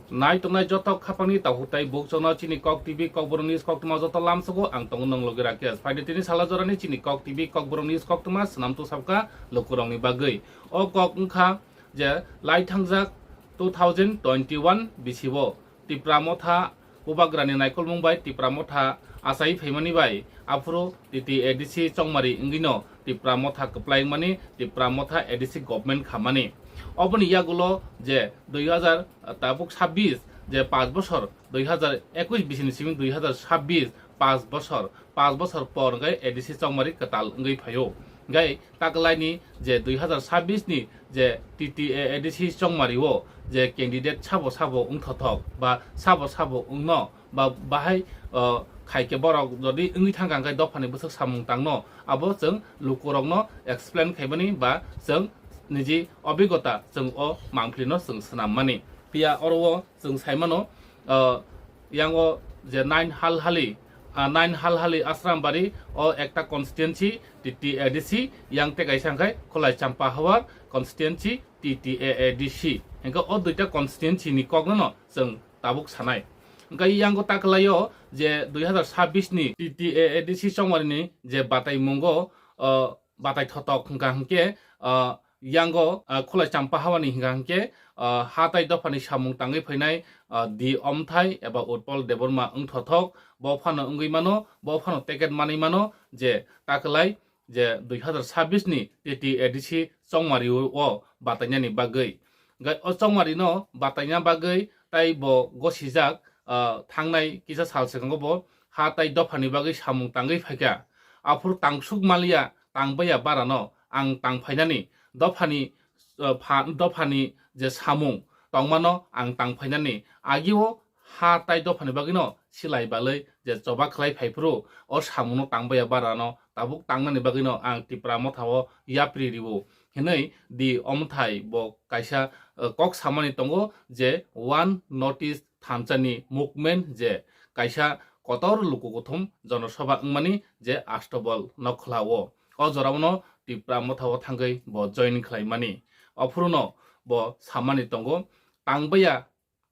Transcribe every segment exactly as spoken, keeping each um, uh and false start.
Nai tongnai joto khapangni takhuk tai bukchokno chini Kok T V Kokborok News koktwma joto lamsogo ang tongo nong logi Rakesh. Phaidi tini sala jorani chini Kok T V Kokborok News koktwma swnam tu sabkha lukurokni bagwi. O kok wngkha je lai thangjak two thousand twenty-one bisibo Tipra Motha Bubagrani naikolmung bai Tipra Motha achai phaimani bai aphuru T T A D C chongmari wngwino Tipra Motha kwplai wngmani, Tipra Motha A D C government khamani. Oboni yagulo je dui hazar tabuk sabbish je panch bosor, dui hazar ekush bisini simi dui hazar sabbish panch bosor, panch bosor por hwnkhe A D C chongmari kwtal wngwi phaio. Hwnkhe taklaini je dui hazar sabbish ni je T T A A D C chongmari o je candidate sabo sabo wngthothok ba sabo sabo wngno ba bahai, o, khaikhe borok jodi wngwi thangkha hwnkhe dophani bwswk samung tangno abo chwng lukurokno explain khaimani ba chwng niji obigota chwng o mangphlino chwng swnammani. Phiya oro o chwng saimano, o, yango je nine Halhali, a, nine Halhali Asrambari o ekta constituency T T A D C, yang tei kaisa hwnkhe Khulai Champa Hawar constituency T T A A D C. Hwnkhe o duita constituency ni kokno no chwng tabuk sanai. Hwnkhe yango taklaio je dui hazar sabbish ni T T A A D C chongmari ni je batai mungo, o, batai thotok hwnkha hwnkhe, o, yango, o, Khulai Champa Hawani hwnkha hwnkhe, o, ha tai dophani samung tangwi phainai, o, D Omthai eba Utpal Debbarma wngthothok, bo phano wngwi mano, bo phano ticket manwi mano je taklai je dui hazar sabbish ni T T A D C chongmari o batainani bagwi. Gai o chongmari no bataina bagwi tai bo gosijak, ah, thangnai kisa sal swkango bo ha tai dophani bagwi samung tangwi phaikha. Aphuru tangsuk maliya tangbaiya barano ang tangphainani dophani, ah, pha-, dophani je samung tongmano ang tangphainani agio ha tai dophani bagwino silai balwi je choba khlai phaiphuru o samungno tangbaiya barano tabuk tangnani bagwino ang Tipra Motha o yapri riwo hinwi D Omthai bo kaisa, eh, kok samani tongo je One North East thansa ni movement je kaisa kotor luku kuthum jonosoba wngmani je Astobol Nokhla o. O jora o no Tipra Motha o thangwi bo join khlaimani. Ophuruno bo samani tongo tangbaiya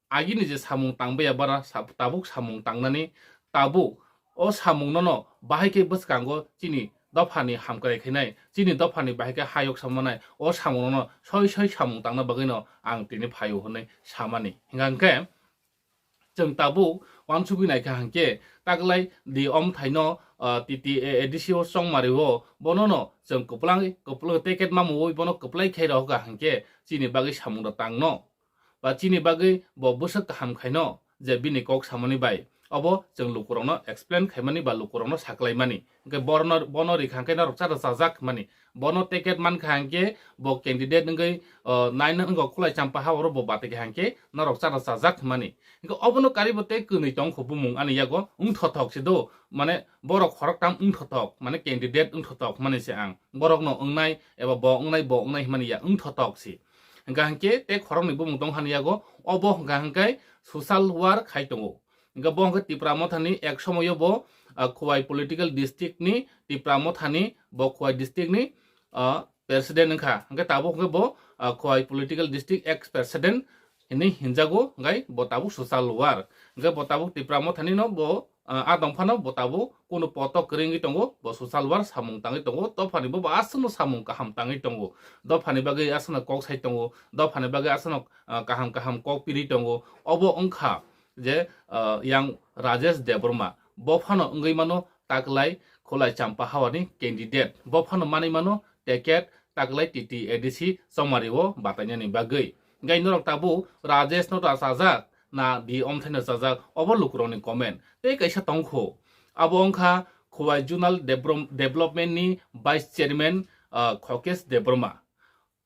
agini je samung tangbaiya bara sa-, tabuk samung tangnani tabuk o samung nono bahai khe bwskango chini dophani hamkrai khainai, chini dophani bahai khe hayok samanai, o samung nono soi soi samung tangna bagwino ang tini phaio hwnwi samani. Hingkha hwnkhe chwng tabuk uansugwi naikha hwnkhe taklai D Omthai no, ah, T T A A D C o chongmari o bono no chwng kwplai, kwplai ticket mamu oi bono kwplai khai rohokha hwnkhe chini bagwi samung da tangno. Ba chini bagwi bo bwswk kaham khaino je bini kok samani bai. Obo chwng lukurokno explain khaimani ba lukurokno saklaimani. Hwnkhe borno, bono rikha hwnkhe norok chada chajak hwnmani. Bono ticket mankha hwnkhe bo candidate wngwi, o, naina wngkha Khulai Champa ha oro bo batikha hwnkhe norok chada chajak hwnmani. Hwnkhe obono karibo tei kwnwi tongkho bumung ani yago wngthothok se do. Mane borok khoroktham wngthothok, mane candidate wngthothok hwnmani se ang. Borokno wngnai eba bo wngnai, bo wngnai hwnmani ya wngthothok se. Hwnkha hwnkhe tei khoroknwi bumung tong hani yago, obo hwnkha hwnkhe social work khai tongo. Hwnkhe bo hwnkhe Tipra Mothani ek somoyo bo, ah, Khowai political district ni Tipra Mothani bo Khowai district ni, ah, president wngkha. Hwnkhe tabuk hwnkhe bo, ah, Khowai political district ex president hinwi hinjago, hwnkhe bo tabuk social work. Hwnkhe bo tabuk Tipra Mothani no bo ah, a dongphano bo tabuk kunu poto kwrwi wngwi tongo, bo social work samung tangwi tongo, dophani bo, bo aswkno samung kaham tangwi tongo, dophani bagwi aswkno kok sai tongo, dophani bagwi aswkno, ah, kaham kaham kok piri tongo, obo wngkha je, ah, yang Rajesh Debbarma, bo phano wngwi mano taklai Khulai Champa Hawani candidate, bo phano manwi mano ticket taklai T T A D C chongmari o batainani bagwi. Hwnkhe norok tabuk Rajesh no ta chajak, na di omthai no chajak, obo lukurokni comment. Tei kaisa tongkho, abo wngkha Khowai Zonal Debrom-, Development ni Vice Chairman, ah, Khokesh Debbarma.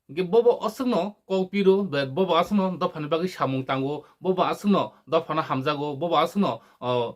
Hwnkhe bobo aswkno kok piro, be-, bobo aswkno dophani bagwi samung tango, bobo aswkno dophano hamjago, bobo aswkno, ah,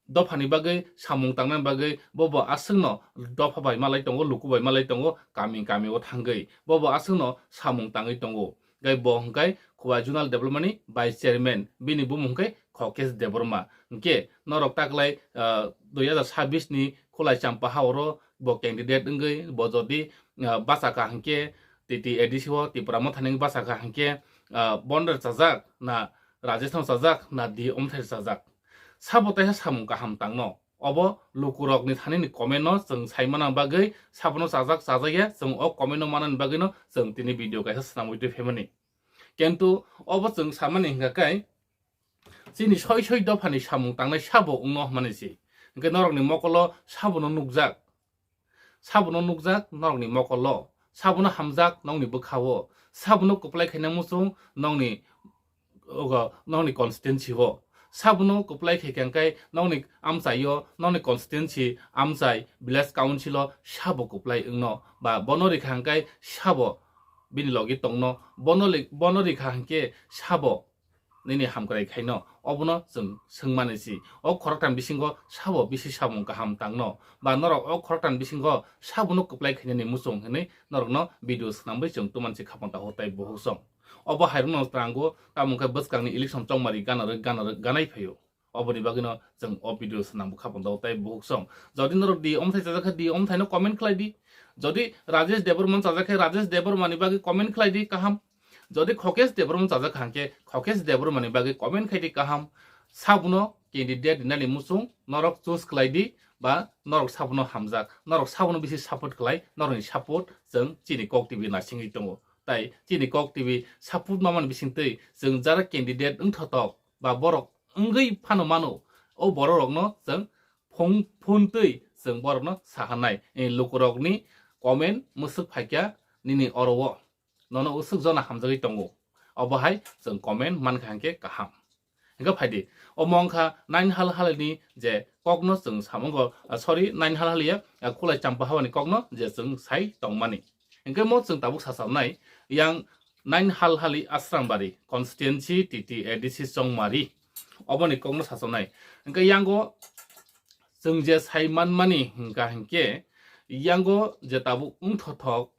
dophani bagwi samung tangnani bagwi bobo aswkno dopha bai malai tongo, luku bai malai tongo, kami kami o thangwi bobo aswkno samung tangwi tongo. Hwnkhe bo hwnkhe Khowai Zonal Development ni Vice Chairman, bini bumung hwnkhe Khokesh Debbarma. Hwnkhe norok taklai, ah, dui hazar sabbish ni Khulai Champa ha oro bo candidate wngwi bo jodi, ah, bachakha hwnkhe T T A D C o Tipra Mothani wngwi bachakha hwnkhe, ah, bono rwchajak na Rajesh no chajak na D Omthai chajak. Sabo teisa samung kaham tangno. Obo lukurokni thani ni comment no chwng sai mana bagwi sabono chajak chajakya chwng o comment no manani bagwi no chwng tini video kaisa swnamwi twi phaimani. Kintu obo chwng samani hingka kai chini soi soi dophani samung tangnai sabo wngno hwnmani si. Hingke norokni mokolo sabono nukjak. Sabono nukjak norokni mokolo. Sabono hamjak nokni bwkhao. Sabono kwplai khaina muchung nokni ogo nokni constituency o. Sabono kwplai khaikha hingkai nokni amchaio, nokni constituency amchai, village council o sabo kwplai wngno ba bono rikha hingkai sabo bini logi tongno, bono li-, bono rikha hingke sabo nini hamkrai khaino, obono chwng swngmani si. O khoroktham bisingo sabo bisi samung kaham tangno, ba norok o khoroktham bisingo sabono kwplai khainani muchung hinwi norokno video swnamwi chwng tumansi khapang taho tai buhuk song. Obo hairokno twrango, tamo khe bwskangni election chongmari gana rwk, gana rwk, ganai phaio. Oboni bagwino chwng o video swnamwi khapang taho tai buhuk song. Jodi norok D Omthai chajak khe D Omthaino comment khlai di. Jodi Rajesh Debbarma chajak khe Rajesh Debbarmani bagwi comment khlai di kaham. Jodi Khokesh Debbarma chajak hangkhe Khokesh Debbarmani bagwi comment khai di kaham. Sabuno candidate rinani muchung norok choose khlai di ba norok sabuno hamjak, norok sabuno bisi support khlai, norokni support chwng chini Kok T V naisingwi tongo. Tai chini Kok T V support mamani bisingtwi chwng jara candidate wngthotok ba borok wngwi phano mano, o bororokno chwng phone, phone twi chwng borokno sahanai. Eh, lukurokni comment mwswk phaikha nini oro o. Nono usuk jona hamjagwi tongo. Obo hai chwng comment mankha hwnkhe kaham. Hwnkhe phaidi, omo wngkha nine hal halini je kokno chwng samungo, ah, sorry, nine hal haliya, ah, Khulai Champa Hawani kokno je chwng sai tongmani. Hwnkhe mo chwng tabuk sachalnai, yang nine hal hali Asrambari constituency T T A D C Chongmari. Oboni kokno sachalnai. Hwnkhe yango chwng je sai manmani hwnkha hwnkhe, yango je tabuk wngthothok,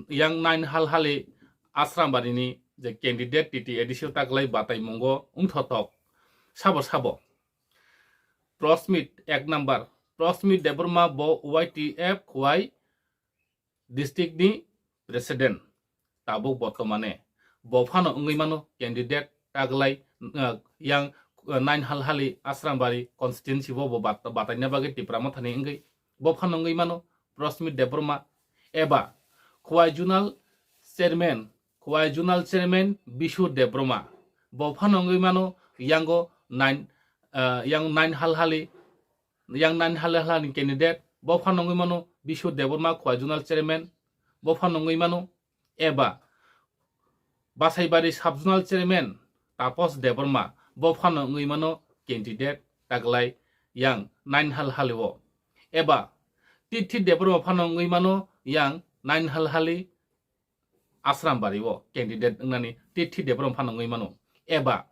yang nine hal hali Asrambari ni je candidate T T A D C o taklai batai mungo wngthothok sabo sabo. Prosmit ek number, Prosmit Debbarma bo Y T F Khowai district ni president, tabuk bortomane bo phano wngwi mano candidate taklai, uh, yang, uh, nine hal hali Asrambari constituency bo bo bat-, bataina bagwi Tipra Mothani wngwi bo phano wngwi mano Prosmit Debbarma eba Khowai Zonal Chairman, Khowai Zonal Chairman Bishu Debbarma bo phano wngwi mano yango nine, ah, yang nine hal hali, yang nine hal halani candidate bo phano wngwi mano Bishu Debbarma Khowai Zonal Chairman bo phano wngwi mano eba Basaibari Sub Zonal Chairman Tapos Debbarma bo phano wngwi mano candidate taklai yang nine hal halio eba Tithi Debbarma phano wngwi mano yang nine hal hali Asrambari o candidate wngnani Tithi Debbarma phano wngwi mano eba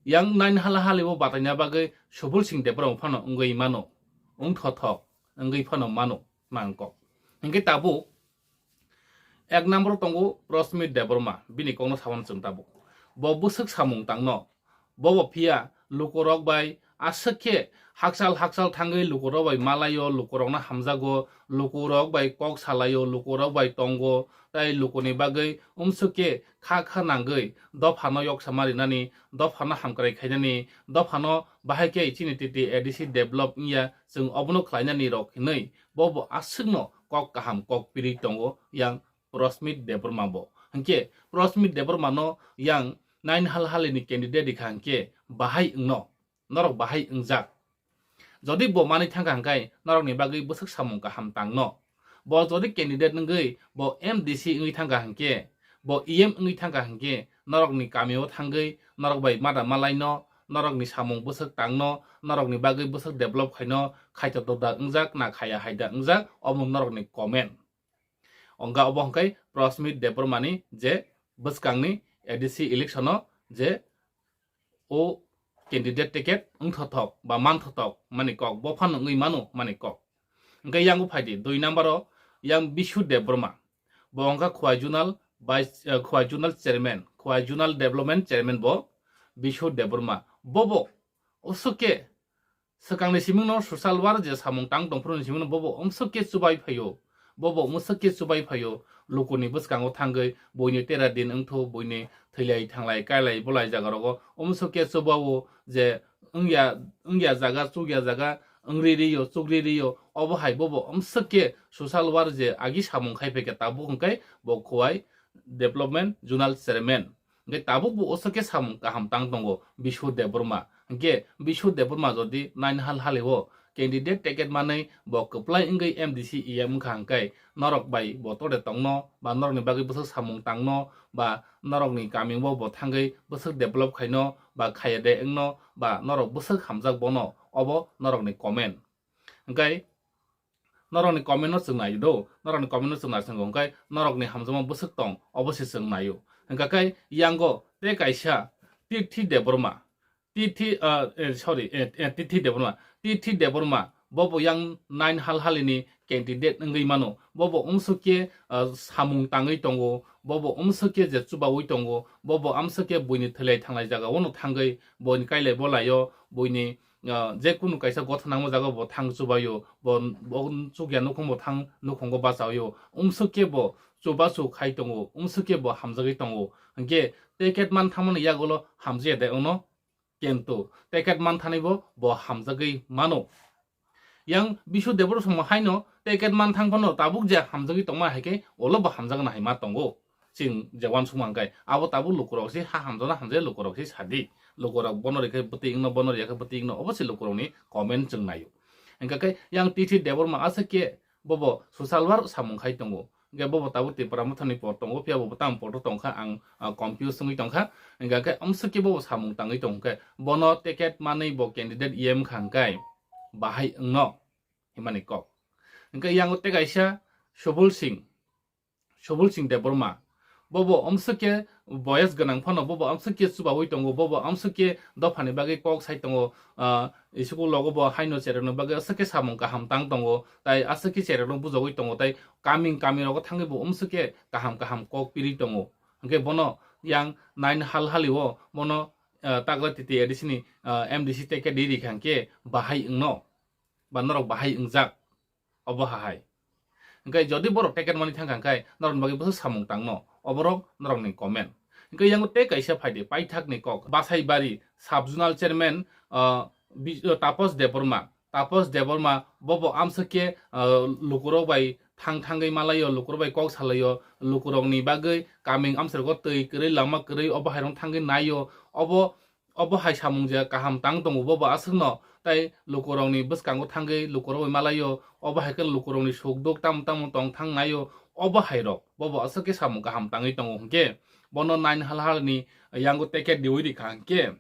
yang nine hal halio bataina bagwi Subul Singh Debbarma phano wngwi mano, wngthothok wngwi phano mano mangkok. Hwnkhe tabuk ek number tongo Prosmit Debbarma, bini kokno sabon chwng tabuk. Bo bwswk samung tangno. Bobo phiya lukurok bai aswk khe hakchal hakchal thangwi lukurok bai malaio, lukurokno hamjago, lukurok bai kok salaio, lukurok bai tongo, tai lukuni bagwi umswk khe kha kha nangwi dophano yoksa ma rinani, dophano hamkrai khainani, dophano bahai khe chini T T A D C develop wngya, chwng obono khlainani rok hinwi bobo aswkno kok kaham kok pirwi tongo yang Prosmit Debbarma bo. Hwnkhe Prosmit Debbarma no yang nine hal halini candidate rikha hwnkhe bahai wngno, norok bahai wngjak. Jodi bo manwi thangkha hwnkhe norokni bagwi bwswk samung kaham tangno. Bo jodi candidate wngwi bo M D C wngwi thangkha hwnkhe, bo E M wngwi thangkha hwnkhe norokni kamio thangwi norok bai mada malaino, norokni samung bwswk tangno, norokni bagwi bwswk develop khaino, khaito doda wngjak na khaya haida wngjak, omo norokni comment. Ongga obo hwnkhe Prosmit Debbarmani je bwskangni A D C election o je o candidate ticket wngthothok ba manthothok mani kok, bo phano wngwi mano mani kok. Hwnkhe yango phaidi dui number o yang Bishu Debbarma, bo wngkha Khowai Zonal vice, eh, Khowai Zonal chairman, Khowai Zonal development chairman bo Bishu Debbarma. Bobo uswk khe swkangni simingno social work je samung tang tongphuru ni simingno bobo umswk khe chubai phaio. Bobo umswk khe chubai phaio, lukuni bwskango thangwi buini tera din wngthu, buini thwilai thanglai kailai bolai jagarogo umswk khe chubao je wngya, wngya jaga, chukya jaga wngri rio, chukri rio, obo hai bobo umswk khe social work je agi samung khai phaikha tabuk hwnkhe bo Khowai Development Zonal Chairman. Hwnkhe tabuk bo uswk khe samung kaham tang tongo Bishu Debbarma. Hwnkhe Bishu Debbarma jodi nine hal halio candidate ticket manwi bo kwplai wngwi M D C E M wngkha hwnkhe norok bai bo tode tongno ba norokni bagwi bwswk samung tangno ba norokni kamio bo thangwi bwswk develop khaino ba khaya de wngno ba norok bwswk hamjak bono, obo norokni comment. Hwnkhe norokni comment no chwng naio do, norokni comment no chwng naisingkho hwnkhe norokni hamjakma bwswk tong obo se chwng naio. Hwnkhe khe yango tei kaisa Tithi Debbarma, Tithi, ah, eh, sorry, eh, eh, Tithi Debbarma, Tithi Debbarma bobo yang nine hal halini candidate wngwi mano, bobo umswk khe, ah, samung tangwi tongo, bobo umswk khe je chubaui tongo, bobo amswk khe buini thwilai thanglai jagao no thangwi buini kailai bolaio, buini ah, je kunu kaisa gotha nangma jaga bo thang chubaio, bo, bo chukya nukhung bo thang nukhungo bachaio, umswk khe bo chubachu khai tongo, umswk khe bo hamjagwi tongo. Hwnkhe ticket man thangmani yagulo hamjaya de wngno, kintu ticket man thani bo, bo hamjagwi mano. Yang Bishu Debbarma haino ticket man thang phano tabuk je hamjagwi tongma hai khe ulo bo hamjakna hai ma tongo. Chwng je uansukma hwnkhe abo tabuk lukurok se ha hamjakna hamjakya lukurok se sadi. Lukurok bono rikhe bwtwi wngno, bono rikhe bwtwi wngno, obo se lukurokni comment chwng naio. Hwnkhe khe yang Tithi Debbarma aswk khe bobo social work samung khai tongo. Hwnkhe bobo tabuk Tipra Mothani por tongo, phiya bo tamo por tongkha ang, ah, confuse wngwi tongkha. Hwnkhe khe amswk khe bobo samung tangwi tongkhe bono ticket manwi bo candidate E M kha hwnkhe bahai wngno himani kok. Hwnkhe yango tei kaisa Subul Singh, Subul Singh Debbarma. Bobo amswk khe boyes gwnang phano, bobo amswk khe chubaui tongo, bobo amswk khe dophani bagwi kok sai tongo, ah, school logo bo haino cherekno bagwi aswk khe samung kaham tang tongo, tai aswk khe cherekno bujogwi tongo, tai kaming kaming rogo thangwi bo amswk khe kaham kaham kok pirwi tongo. Hwnkhe bono yang nine hal halio bono, ah, Tagra Titi A D C ni, ah, M D C ticket di rikha hwnkhe bahai wngno, ba norok bahai wngjak. Obo hahai. Hwnkhe jodi borok ticket mani thangkha hwnkhe norokni bagwi bwswk samung tangno, oborok norokni comment. Hwnkhe yango tei kaisa phaidi paithakni kok, Basaibari Sub Zonal Chairman, ah, Bi-, ah, Tapos Debbarma. Tapos Debbarma bobo amswk khe, ah, lukurok bai thang thangwi malaio, lukurok bai kok salaio, lukurokni bagwi kaming amswrwgo twi kwrwi, lama kwrwi, obo hairok thangwi naio, obo obo hai samung je kaham tang tongo, bobo aswkno tai lukurokni bwskango thangwi lukurok bai malaio, obo hai khe lukurokni suk duk tamo tamo tong thang naio, obo hai rok bobo aswk khe samung kaham tangwi tongo hwnkhe bono nine hal halni yango ticket diwi rikha hwnkhe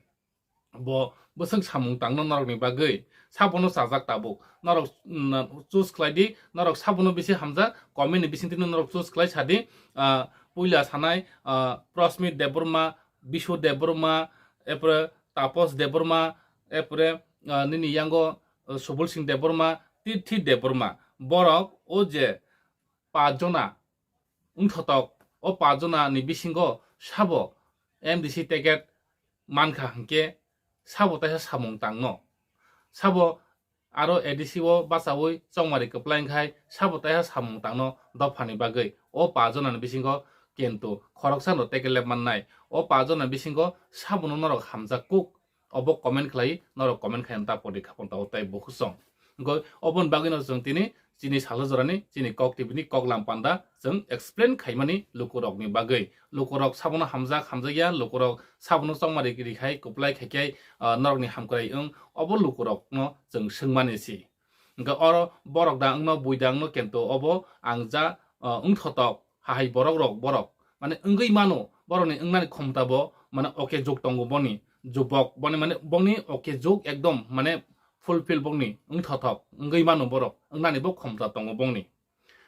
bo bwswk samung tangno norokni bagwi sabono chajak tabuk norok, mm, choose khlai di, norok sabono bisi hamjak comment ni bisingtwi norok choose khlai sadi, ah, puila sanai, ah, Prosmit Debbarma, Bishu Debbarma, epore Tapos Debbarma, epore, ah, nini yango, ah, Subul Singh Debbarma, Tirthi Debbarma. Borok o je pach jona wngthotok, o pach jona ni bisingo sabo M D C ticket mankha hwnkhe sabo taisa samung tangno. Sabo aro A D C o bachaui chongmari kwplai wngkhai sabo taisa samung tangno dophani bagwi. O pach jonani bisingo kintu khoroksano teke lep mannai. O pach jonani bisingo sabono norok hamjak kuk. Obo comment khlai, norok comment khlai ta pori khapon tao tai bukhusong. Hwnkhe oboni bagwino chwng tini chini salsa jorani chini Kok T V ni koklam panda chwng explain khaimani lukurokni bagwi. Lukurok sabono hamjak hamjakya, lukurok sabono chongmari rihai kwplai khaikhai, ah, norokni hamkrai wng, obo lukurokno chwng swngmani si. Hwnkhe oro borok da wngno, bui da wngno, kento obo ang ja, ah, wngthotok hahai borok rok, borok mane wngwi mano, borokni wngnani khomta bo mane oke jug tongo boni, jubok boni mane bongni oke jug ekdom mane fulfill bongni wngthotok wngwi mano borok, wngnani bo khomta tongo bongni.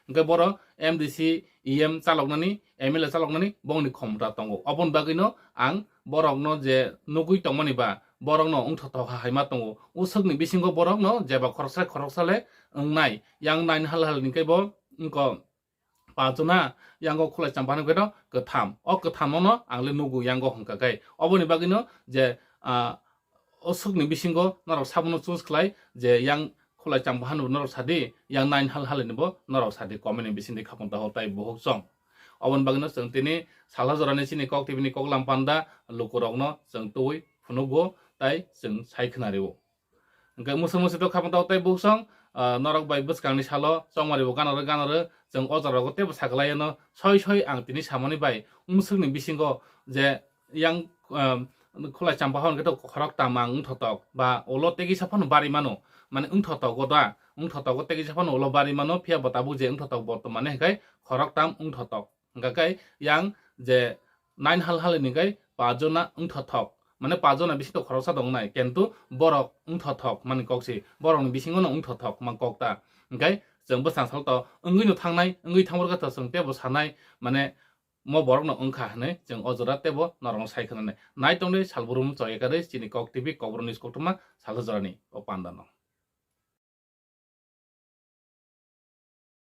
Hwnkhe borok M D C, E M chaloknani, M L A chaloknani bongni khomta tongo. Oboni bagwino ang borokno je nugwi tongmani ba borokno wngthotok ha hai ma tongo. Uswkni bisingo borokno jeba khoroksa khoroksa le wngnai. Yang nine hal hal ni khe bo wngkha pachuna, yango khulai champano khe no kwtham. O kwthamno no ang le nugo yango hwnkha khe. Oboni bagwino je, ah, o swkni bisingo norok sabono choose khlai je yang Khulai Champahano norok sadi, yang nine hal halini bo norok sadi, comment ni bisingtwi khapang taho tai buhuk song. Oboni bagwino chwng tini salsa jorani chini kok tibini kok lam panda lukurokno chwng twi phunugo tai chwng sai khwnario. Hwnkhe musu musu to khapang taho tai buhuk song, ah, norok bai bwskangni salo chongmari bo ganaro ganaro chwng o jora rogo teibo saklai ano soi soi ang tini samani bai umswkni bisingo je yang, um, Khulai Champahon khe to khorok tam ang wngthotok ba ulo tegisa phano bari mano, mane wngthotogo da, wngthotogo tegisa phano ulo bari mano, phiya bo tabuk je wngthotok bortomani hwnkhe khorok tam wngthotok. Hwnkha khe yang je nine hal halini hwnkhe pajona wngthotok, mane pajona bisingo khoroksa tongnai, kintu borok wngthotok mani kok si, borokni bisingo no wngthotok man kok ta. Hwnkhe chwng bwsang sal to wngwi no thangnai, wngwi thangmor khe to chwng teibo sanai, mane mo borokno wngkha hwnwi chwng o jora teibo norokno sai khwnanai. Nai tongdi salbrum choya karwi chini Kok T V, Kokborok News koktwma salsa jorani o pandano.